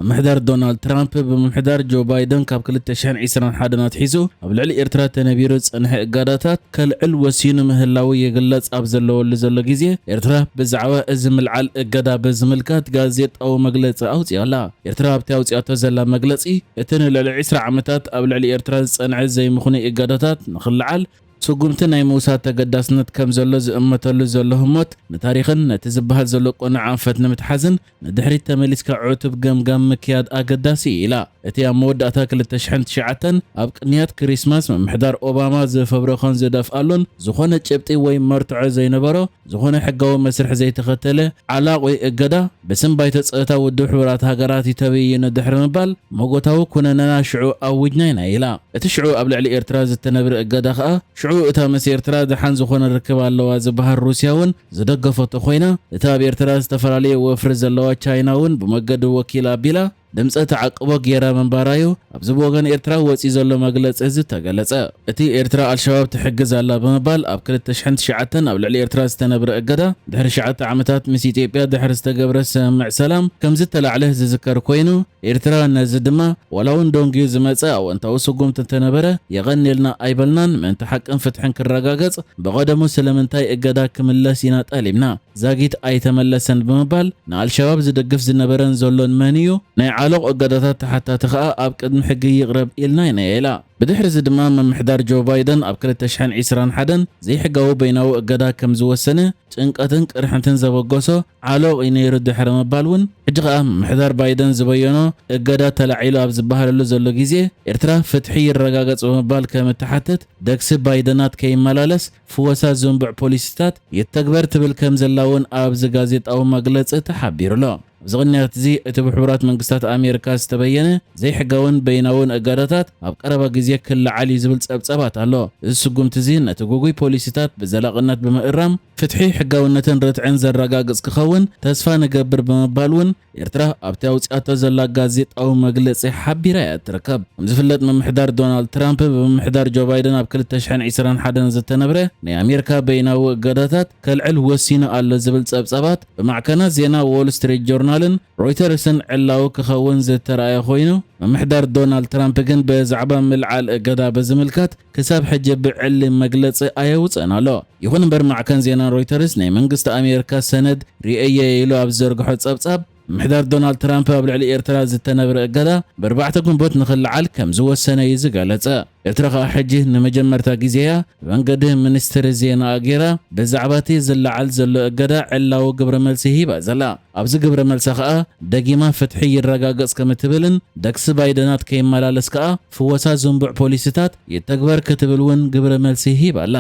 ምምሕዳር ዶናልድ ትራምፕ ብምምሕዳር ጆ ባይደን ካብ ክልተ ሽሕን ዕስራን ሓደን ኣትሒዙ ኣብ ልዕሊ ኤርትራ ተነቢሩ ዝጸንሐ እገዳታት ከልዕል ወሲኑ ምህላዉ ይግለጽ ኣብ ዘለወሉ ዘሎ ግዜ፣ ኤርትራ ብዛዕባ እዚ ምልዓል እገዳ ብዝምልከት ጋዜጣዊ መግለጺ ኣውጺኣ ኣላ። ኤርትራ ኣብቲ ኣውጺኣቶ ዘላ መግለጺ፣ እቲ ንልዕሊ ዕስራ ዓመታት ኣብ ልዕሊ ኤርትራ ዝጸንዐ ዘይምኽኑይ እገዳታት ንኽልዓል ስጉምቲ ናይ ምውሳድ ተገዳስነት ከም ዘሎ ዝእመተሉ ዘሎ ህሞት፣ ንታሪኽን ነቲ ዝበሃል ዘሎ ቅኑዕ ኣንፈት ንምትሓዝን ንድሕሪት ተመሊስካ ዕቱብ ገምጋም ምክያድ ኣገዳሲ እዩ ኢላ። እቲ ኣብ መወዳእታ ክልተ ሽሕን ትሽዓተን ኣብ ቅንያት ክሪስማስ ምምሕዳር ኦባማ ዝፈብረኾን ዝደፍኣሉን ዝኾነ ጭብጢ ወይ መርትዖ ዘይነበሮ ዝኾነ ሕጋዊ መስርሕ ዘይተኸተለ ዓላቕ ወይ እገዳ ብስም ባይቶ ጸጥታ ውድብ ሕቡራት ሃገራት እዩ ተበይኑ ድሕሪ ምባል፣ መጎታዊ ኩነነና ሽዑ ኣዊጅና ኢና ኢላ። እቲ ሽዑ ኣብ ልዕሊ ኤርትራ ዝተነብረ እገዳ ከኣ፣ ሽዑ እታ ምስ ኤርትራ ደሓን ዝኾነ ርክብ ኣለዋ ዝበሃል ሩስያ እውን ዝደገፈቶ ኮይና፣ እታ ኣብ ኤርትራ ዝተፈላለየ ወፍሪ ዘለዋ ቻይና እውን ብመገዲ ወኪል ኣቢላ ድምጸ ተዓቅቦ ገይራ ምንባራዩ ኣብዚ ብወገን ኤርትራ ወጺኡ ዘሎ መግለጺ ዝተገለጸ። እቲ ኤርትራ ኣልሸባብ ትሕግዝ ኣላ ብምባል ኣብ ክልተ ሽሕን ትሽዓተን ኣብ ልዕሊ ኤርትራ ዝተነብረ እገዳ ድሕሪ ሸዓተ ዓመታት ምስ ኢትዮጵያ ድሕሪ ዝተገብረ ስምምዕ ሰላም ከም ዝተላዕለ ዝዝከር ኮይኑ፣ ኤርትራ ነዚ ድማ ዋላ እውን ደንጉዩ ዝመጸ ኣወንታዊ ስጉምቲ እንተነበረ የቐንየልና ኣይበልናን፣ ምእንቲ ሓቅን ፍትሕን ክረጋገጽ ብቐደሙ ስለምንታይ እገዳ ክምለስ ኢና ጠሊብና። ዛጊት ኣይተመለሰን ብምባል ንኣልሸባብ ዝድግፍ ዝነበረን ዘሎን መን እዩ? ናይ ዓሎቕ እገዳታት ተሓታቲ ከኣ ኣብ ቅድሚ ሕጊ ይቕረብ ኢልና ኢና ኢላ። ብድሕሪ እዚ ድማ ምምሕዳር ጆ ባይደን ኣብ ክልተ ሽሕን ዕስራን ሓደን ዘይሕጋዊ በይናዊ እገዳ ከም ዝወሰነ ጭንቀትን ቅርሕንትን ዘበገሶ ዓሎቕ እዩ ነይሩ ድሕሪ ምባል እውን ሕጂ ከኣ ምምሕዳር ባይደን ዝበየኖ እገዳ ተላዒሉ ኣብ ዝበሃለሉ ዘሎ ግዜ ኤርትራ ፍትሒ ይረጋገጽ ብምባል ከም እትሓትት ደግሲ ባይደናት ከይመላለስ ፍወሳ ዝንቡዕ ፖሊሲታት ይተግበር ትብል ከም ዘላ እውን ኣብዚ ጋዜጣዊ መግለጺ ተሓቢሩ ኣሎ። ኣብዚ ቅንያት እዚ እቲ ብሕቡራት መንግስታት ኣሜሪካ ዝተበየነ ዘይሕጋውን በይናውን እገዳታት ኣብ ቀረባ ግዜ ክለዓል እዩ ዝብል ጸብጸባት ኣሎ። እዚ ስጉምቲ እዚ ነቲ ግጉይ ፖሊሲታት ብዘላቕነት ብምእራም ፍትሒ፣ ሕጋውነትን ርትዕን ዘረጋግጽ ክኸውን ተስፋ ንገብር ብምባል እውን ኤርትራ ኣብቲ ኣውጺኣቶ ዘላ ጋዜጣዊ መግለጺ ሓቢራ እያ ትርከብ። ከም ዝፍለጥ ምምሕዳር ዶናልድ ትራምፕ ብምምሕዳር ጆ ባይደን ኣብ ክልተ ሽሕን ዕስራን ሓደን ዝተነብረ ናይ ኣሜሪካ በይናዊ እገዳታት ከልዕል ወሲኑ ኣሎ ዝብል ጸብጻባት ብማዕከናት ዜና ዎል ስትሪት ጆርናልን ሮይተርስን ዕላዊ ክኸውን ዝተራእየ ኮይኑ፣ ምምሕዳር ዶናልድ ትራምፕ ግን ብዛዕባ ምልዓል እገዳ ብዝምልከት ክሳብ ሕጂ ብዕሊ መግለጺ ኣየውጽእን ኣሎ። ይኹን እምበር ማዕከን ዜና ሮይተርስ ናይ መንግስቲ ኣሜሪካ ሰነድ ርእየ ኢሉ ኣብ ዝዘርግሖ ጸብጻብ፣ ምምሕዳር ዶናልድ ትራምፕ ኣብ ልዕሊ ኤርትራ ዝተነብረ እገዳ ብኣርባዕተ ግንቦት ንኽልዓል ከም ዝወሰነ እዩ ዝገለጸ። ኤርትራ ከኣ ሕጂ ንመጀመርታ ግዜ እያ ብመንገዲ ሚኒስትሪ ዜና ኣጌራ ብዛዕባ እቲ ዝለዓል ዘሎ እገዳ ዕላዊ ግብረ መልሲ ሂባ ዘላ። ኣብዚ ግብረ መልሳ ከኣ ደጊማ ፍትሒ ይረጋገጽ ከም እትብልን ደክሲ ባይደናት ከይመላለስ ከኣ ፍወሳ ዝንቡዕ ፖሊሲታት ይተግበር ክትብል እውን ግብረ መልሲ ሂባ ኣላ።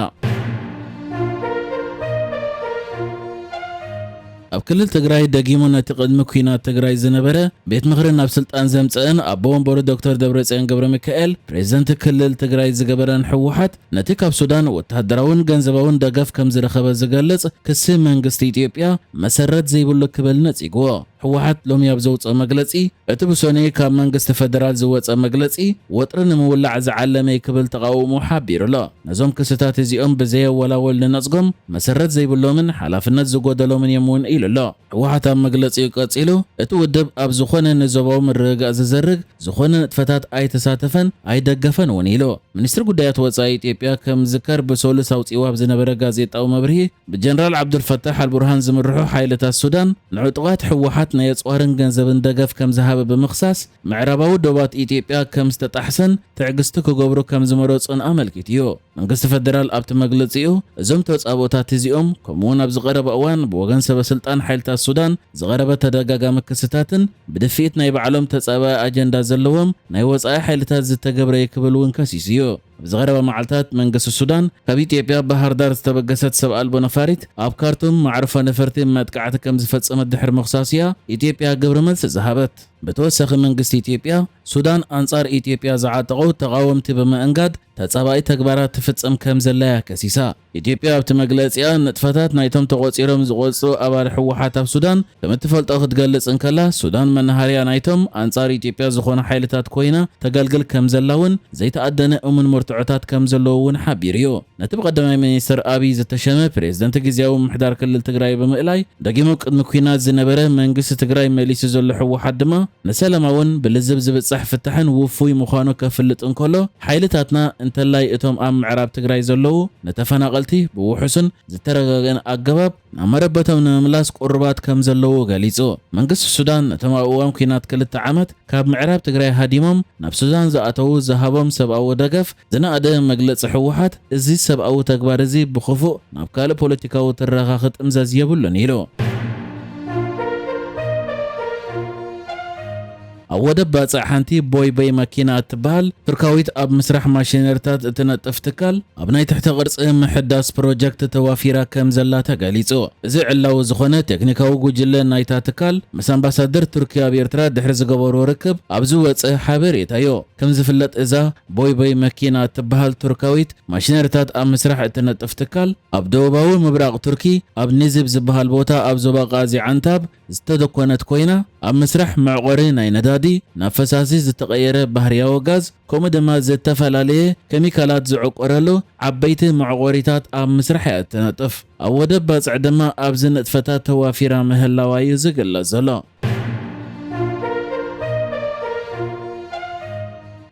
ኣብ ክልል ትግራይ ደጊሙ ነቲ ቅድሚ ኲናት ትግራይ ዝነበረ ቤት ምኽሪ ናብ ስልጣን ዘምጽእን ኣቦ ወንበሩ ዶክተር ደብረጽዮን ገብረ ሚካኤል ፕሬዝደንት ክልል ትግራይ ዝገበረን ህወሓት ነቲ ካብ ሱዳን ወተሃደራውን ገንዘባውን ደገፍ ከም ዝረኸበ ዝገልጽ ክሲ መንግስቲ ኢትዮጵያ መሰረት ዘይብሉ ክብል ነጺግዎ። ህወሓት ሎሚ ኣብ ዘውጽኦ መግለጺ እቲ ብሰኑይ ካብ መንግስቲ ፈደራል ዝወጸ መግለጺ ወጥሪ ንምውላዕ ዝዓለመ እዩ ክብል ተቓውሞ ሓቢሩ ኣሎ። ነዞም ክስታት እዚኦም ብዘየወላወል ንነጽጎም መሰረት ዘይብሎምን ሓላፍነት ዝጎደሎምን እዮም እውን ኢሉ ኣሎ። ህወሓት ኣብ መግለጺኡ ቀጺሉ፣ እቲ ውድብ ኣብ ዝኾነ ንዞባዊ ምርግጋእ ዝዘርግ ዝኾነ ንጥፈታት ኣይተሳተፈን ኣይደገፈን እውን ኢሉ። ሚኒስትሪ ጉዳያት ወጻኢ ኢትዮጵያ ከም ዝዝከር ብሰሉስ ኣውጺእዎ ኣብ ዝነበረ ጋዜጣዊ መብርሂ፣ ብጀነራል ዓብዱልፈታሕ ኣልቡርሃን ዝምርሑ ሓይልታት ሱዳን ንዕጡቓት ህወሓት ናይ ኣጽዋርን ገንዘብን ደገፍ ከም ዝሃበ ብምኽሳስ፣ ምዕራባዊ ዶባት ኢትዮጵያ ከም ዝተጣሕሰን ትዕግስቲ ክገብሩ ከም ዝመረጹን ኣመልኪቱ እዩ። መንግስቲ ፈደራል ኣብቲ መግለጺኡ፣ እዞም ተጻብኦታት እዚኦም፣ ከምኡ'ውን ኣብዚ ቀረባ እዋን ብወገን ሰበ ስልጣን ሓይልታት ሱዳን ዝቐረበ ተደጋጋሚ ክስታትን ብድፍኢት ናይ ባዕሎም ተጻባኢ ኣጀንዳ ዘለዎም ናይ ወጻኢ ሓይልታት ዝተገብረ እዩ ክብል እውን ከሲሱ እዩ። ኣብ ዝቐረባ መዓልታት መንግስቲ ሱዳን ካብ ኢትዮጵያ ባህር ዳር ዝተበገሰት ሰብ ኣልቦ ነፋሪት ኣብ ካርቱም መዕርፎ ነፈርቲ መጥቃዕቲ ከም ዝፈጸመት ድሕሪ ምኽሳሱ እያ ኢትዮጵያ ግብረ መልሲ ዝሃበት። ብተወሳኺ መንግስቲ ኢትዮጵያ ሱዳን ኣንጻር ኢትዮጵያ ዝዓጠቑ ተቓወምቲ ብምእንጋድ ተጻባኢ ተግባራት ትፍጽም ከም ዘላ እያ ከሲሳ። ኢትዮጵያ ኣብቲ መግለጺኣ ንጥፈታት ናይቶም ተቖጺሮም ዝቖጽሩ ኣባል ህወሓት ኣብ ሱዳን ከም እትፈልጦ ክትገልጽ እንከላ፣ ሱዳን መናሃርያ ናይቶም ኣንጻር ኢትዮጵያ ዝኾኑ ሓይልታት ኮይና ተገልግል ከም ዘላ እውን ዘይተኣደነ እሙን መርትዖታት ከም ዘለዎ እውን ሓቢሩ እዩ። ነቲ ብቀዳማይ ሚኒስትር ኣብይ ዝተሸመ ፕሬዝደንት ግዝያዊ ምምሕዳር ክልል ትግራይ ብምእላይ፣ ደጊሙ ቅድሚ ኲናት ዝነበረ መንግስቲ ትግራይ መሊሱ ዘሎ ህወሓት ድማ ንሰላማውን ብልዝብ ዝብጻሕ ፍታሕን ውፉይ ምዃኑ ከፍልጥ እንከሎ፣ ሓይልታትና እንተላይ እቶም ኣብ ምዕራብ ትግራይ ዘለዉ ንተፈናቐልቲ ብውሑስን ዝተረጋገእን ኣገባብ ናብ መረበቶም ንምምላስ ቁሩባት ከም ዘለዉ ገሊጹ። መንግስቲ ሱዳን ነቶም ኣብ እዋን ኲናት ክልተ ዓመት ካብ ምዕራብ ትግራይ ሃዲሞም ናብ ሱዳን ዝኣተዉ ዝሃቦም ሰብኣዊ ደገፍ ዝነኣደ መግለጺ ህወሓት፣ እዚ ሰብኣዊ ተግባር እዚ ብኽፉእ ናብ ካልእ ፖለቲካዊ ትረኻ ክጥምዘዝ የብሉን ኢሉ። ኣብ ወደብ ባጽዕ ሓንቲ ቦይ ቦይ መኪና እትበሃል ቱርካዊት ኣብ ምስራሕ ማሽነሪታት እትነጥፍ ትካል ኣብ ናይ ትሕተ ቅርጺ ምሕዳስ ፕሮጀክት ተዋፊራ ከም ዘላ ተገሊጹ። እዚ ዕላዊ ዝኾነ ቴክኒካዊ ጉጅለ ናይታ ትካል ምስ ኣምባሳደር ቱርኪ ኣብ ኤርትራ ድሕሪ ዝገበሮ ርክብ ኣብ ዝወጸ ሓበሬታ እዩ። ከም ዝፍለጥ እዛ ቦይ ቦይ መኪና እትበሃል ቱርካዊት ማሽነሪታት ኣብ ምስራሕ እትነጥፍ ትካል ኣብ ደቡባዊ ምብራቕ ቱርኪ ኣብ ኒዚብ ዝበሃል ቦታ ኣብ ዞባ ቃዚ ዓንታብ ዝተደኮነት ኮይና፣ ኣብ ምስራሕ መዕቆሪ ናይ ነዳዲ ናብ ፈሳሲ ዝተቐየረ ባህርያዊ ጋዝ፣ ከምኡ ድማ ዝተፈላለየ ኬሚካላት ዝዕቆረሉ ዓበይቲ መዕቆሪታት ኣብ ምስራሕ እያ እትነጥፍ። ኣብ ወደብ ባጽዕ ድማ ኣብዚ ንጥፈታት ተዋፊራ ምህላዋ እዩ ዝግለጽ ዘሎ።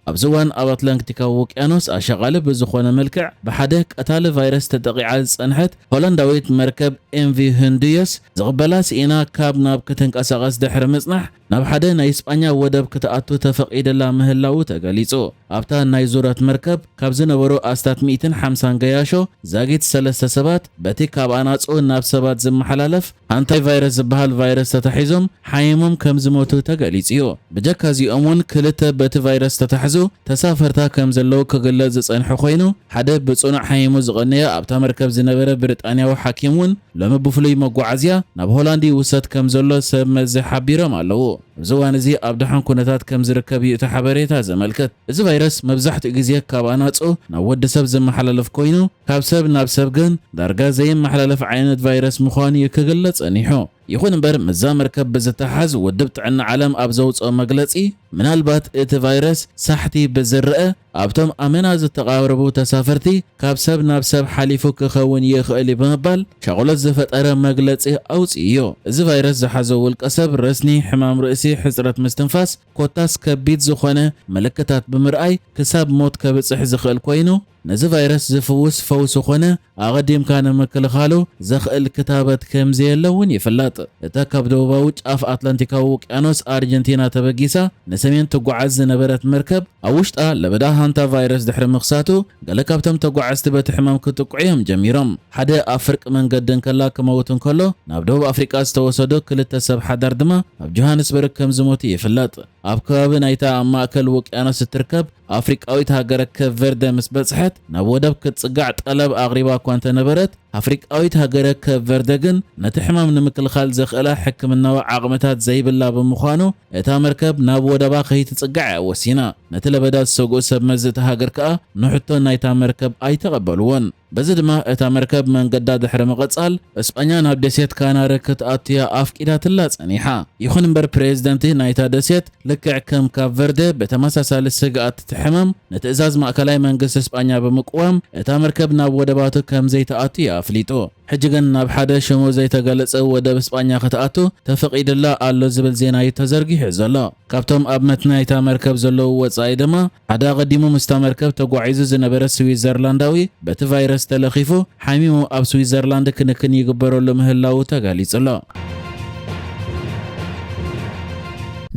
ኣብዚ እዋን ኣብ ኣትላንቲካዊ ውቅያኖስ ኣሻቓሊ ብዝኾነ መልክዕ ብሓደ ቀታሊ ቫይረስ ተጠቒዓ ዝጸንሐት ሆላንዳዊት መርከብ ኤምቪ ህንዱየስ ዝቕበላ ስኢና ካብ ናብ ክትንቀሳቐስ ድሕሪ ምጽናሕ፣ ናብ ሓደ ናይ ስጳኛ ወደብ ክትኣቱ ተፈቒድላ ምህላዉ ተገሊጹ። ኣብታ ናይ ዙረት መርከብ ካብ ዝነበሩ ኣስታት ሚእትን ሓምሳን ገያሾ ዛጊት ሰለስተ ሰባት በቲ ካብ ኣናጹ ናብ ሰባት ዝመሓላለፍ ኣንታይ ቫይረስ ዝበሃል ቫይረስ ተታሒዞም ሓይሞም ከም ዝሞቱ ተገሊጹ እዩ። ብጀካ እዚኦም እውን ክልተ በቲ ቫይረስ ተታሕዙ ተሳፈርታ ከም ዘለዉ ክግለጽ ዝጸንሐ ኮይኑ፣ ሓደ ብጽኑዕ ሓይሙ ዝቐነየ ኣብታ መርከብ ዝነበረ ብሪጣንያዊ ሓኪም እውን ሎሚ ብፍሉይ መጓዓዝያ ናብ ሆላንድ ይውሰድ ከም ዘሎ ሰብ መዚ ሓቢሮም ኣለዉ። ኣብዚ እዋን እዚ ኣብ ደሓን ኩነታት ከም ዝርከብ እዩ እቲ ሓበሬታ ዘመልክት። እዚ ቫይረስ መብዛሕትኡ ግዜ ካብ ኣናጹ ናብ ወዲ ሰብ ዝመሓላለፍ ኮይኑ፣ ካብ ሰብ ናብ ሰብ ግን ዳርጋ ዘይመሓላለፍ ዓይነት ቫይረስ ምዃኑ እዩ ክግለጽ ጸኒሑ። ይኹን እምበር፣ ምስዛ መርከብ ብዝተሓዝ ውድብ ጥዕና ዓለም ኣብ ዘውጽኦ መግለጺ፣ ምናልባት እቲ ቫይረስ ሳሕቲ ብዝረአ ኣብቶም ኣመና ዝተቓረቡ ተሳፈርቲ ካብ ሰብ ናብ ሰብ ሓሊፉ ክኸውን ይኽእል እዩ ብምባል ሻቕሎት ዝፈጠረ መግለጺ ኣውጺኡ እዩ። እዚ ቫይረስ ዝሓዞ ውልቀ ሰብ ረስኒ፣ ሕማም ርእሲ፣ ሕጽረት ምስትንፋስ፣ ኮታስ ከቢድ ዝኾነ ምልክታት ብምርኣይ ክሳብ ሞት ከብጽሕ ዝኽእል ኮይኑ፣ ነዚ ቫይረስ ዝፍውስ ፈውሲ ኾነ ኣቐዲምካ ንምክልኻሉ ዘኽእል ክታበት ከም ዘየለ እውን ይፍለጥ። እታ ካብ ደቡባዊ ጫፍ ኣትላንቲካዊ ውቅያኖስ ኣርጀንቲና ተበጊሳ ንሰሜን ትጓዓዝ ዝነበረት መርከብ፣ ኣብ ውሽጣ ለበዳ ሃንታ ቫይረስ ድሕሪ ምኽሳቱ፣ ገለ ካብቶም ተጓዓዝቲ በቲ ሕማም ክጥቅዑ እዮም ጀሚሮም። ሓደ ኣብ ፍርቂ መንገዲ እንከላ ክመውት እንከሎ፣ ናብ ደቡብ ኣፍሪቃ ዝተወሰዶ ክልተ ሰብ ሓዳር ድማ ኣብ ጆሃንስበርግ ከም ዝሞቱ ይፍለጥ። ኣብ ከባቢ ናይታ ኣብ ማእከል ውቅያኖስ እትርከብ ኣፍሪቃዊት ሃገረ ከብ ቨርደ ምስ በጽሐት፣ ናብ ወደብ ክትጽጋዕ ጠለብ ኣቕሪባ እኳ እንተነበረት፣ ኣፍሪቃዊት ሃገረ ከብ ቨርደ ግን ነቲ ሕማም ንምክልኻል ዘኽእላ ሕክምናዊ ዓቕምታት ዘይብላ ብምዃኑ፣ እታ መርከብ ናብ ወደባ ከይትጽጋዕ እያ ወሲና። ነቲ ለበዳ ዝሰግኡ ሰብ መዚ እታ ሃገር ከኣ ንሕቶ ናይታ መርከብ ኣይተቐበልዎን። በዚ ድማ እታ መርከብ መንገዳ ድሕሪ ምቕጻል፣ እስጳኛ ናብ ደሴት ካናሪ ክትኣቱያ ኣፍቂዳትላ ጸኒሓ። ይኹን እምበር፣ ፕሬዝደንቲ ናይታ ደሴት፣ ልክዕ ከም ካፕ ቨርደ ብተመሳሳሊ ስግኣት እቲ ሕማም፣ ንትእዛዝ ማእከላይ መንግስቲ እስጳኛ ብምቅዋም፣ እታ መርከብ ናብ ወደባቱ ከም ዘይትኣቱ እዩ ኣፍሊጡ። ሕጂ ግን ናብ ሓደ ሽሙ ዘይተገለጸ ወደብ እስጳኛ ክትኣቱ ተፈቒዱላ ኣሎ ዝብል ዜና እዩ ተዘርጊሑ ዘሎ። ካብቶም ኣብ መትኒ ናይታ መርከብ ዘለዉ ወጻኢ ድማ፣ ሓደ ኣቐዲሙ ምስታ መርከብ ተጓዒዙ ዝነበረ ስዊዘርላንዳዊ በቲ ቫይረስ ተለኺፉ ሓሚሙ ኣብ ስዊዘርላንድ ክንክን ይግበረሉ ምህላዉ ተገሊጹ ኣሎ።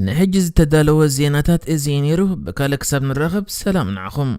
ንሕጂ ዝተዳለወ ዜናታት እዚ እዩ ነይሩ። ብካልእ ክሳብ ንራኸብ ሰላም ንዓኹም።